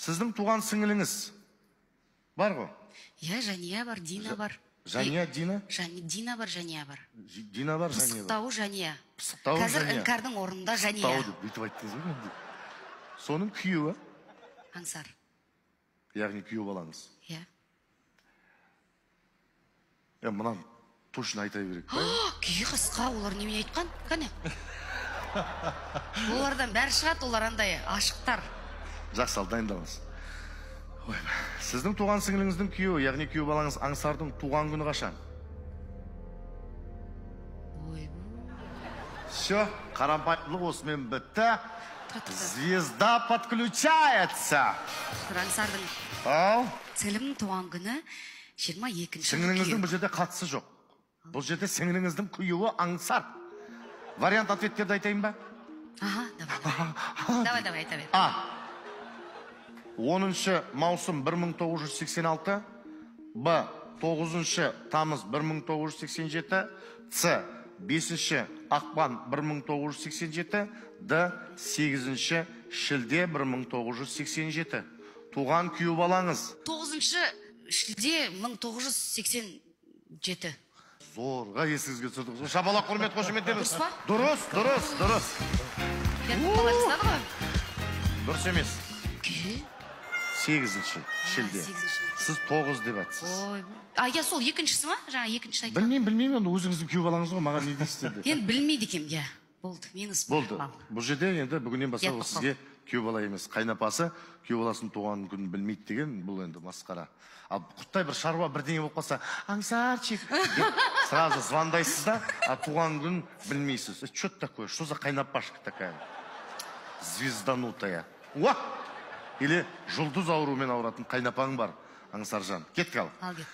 Сіздің туған сіңіліңіз бар ғой? Иә, Жания бар, Дина бар. Жания, Дина? Дина бар, Жания бар. Дина бар, Жания бар. Пысықтауы Жания. Пысықтауы Қазір Жания. Іңкәрдің орнында Жания. Пысықтауы деп бүйтіп айттыңыз ғой енді. Соның күйеуі? Аңсар. Яғни күйеу балаңыз. Иә. Е, мынаны точно айта берейік па? Күйі қысқа, олар немене айтқан? Кәне. Олардан бәрі шығады, олар андай ашықтар. Жақсы, ал дайындалыңыз. Ой, сіздің туған сіңіліңіздің күйеуі, яғни күйеу балаңыз Аңсардың туған күні қашан? Ой. Все, қарапайымдылық осымен бітті. Тұра, тұра. Звезда подключается. Аңсардың Ал? Сіңілімнің туған күні 22 Сіңіліңіздің қыркүйек. Бұл жерде қатысы жоқ. Бұл жерде сіңіліңіздің күйеуі Аңсар. Вариант ответтерді айтайын ба? Ага, давай, давай. Давай, давай, айта бер. А. 10 маусым 1986, Б. 9 тамыз 1987, С. 5 ақпан 1987, Д. 8 шілде 1987. Туған күйеу балаңыз. 9 шілде 1987. Зорға есіңізге түсірдіңіз. Шапалақ, құрмет, қошеметтеміз. Дұрыс па? Дұрыс, дұрыс, дұрыс. Енді қалай жасады ғой? Дұрыс емес. Күй? 8 шілде. 8-ші. Сіз 9 деп айтсыз. Ой. А, иә, сол екіншісі ма? Жаңа екіншісі айтқан. Білмеймін, білмеймін, енді өзіңіздің күйеу балаңыз ғой, маған не дейсіз енді. Енді білмейді екенмін, иә. Болды, минус бір Болды. балл. Бұл жерде енді бүгіннен бастап Ұят ол болып сізге күйеу бала емес, қайнапасы күйеу баласының туған күнін білмейді деген бұл енді масқара. Ал құттай бір шаруа бірдеңе болып қалса, Аңсарчик деп сразу звондайсыз да, а туған күнін білмейсіз. Что это такое? Что за қайнапашка такая? Звезданутая. Уа! Или жұлдыз ауруымен ауыратын қайнапаң бар, Аңсаржан. Кеттік ал. Ал кеттік.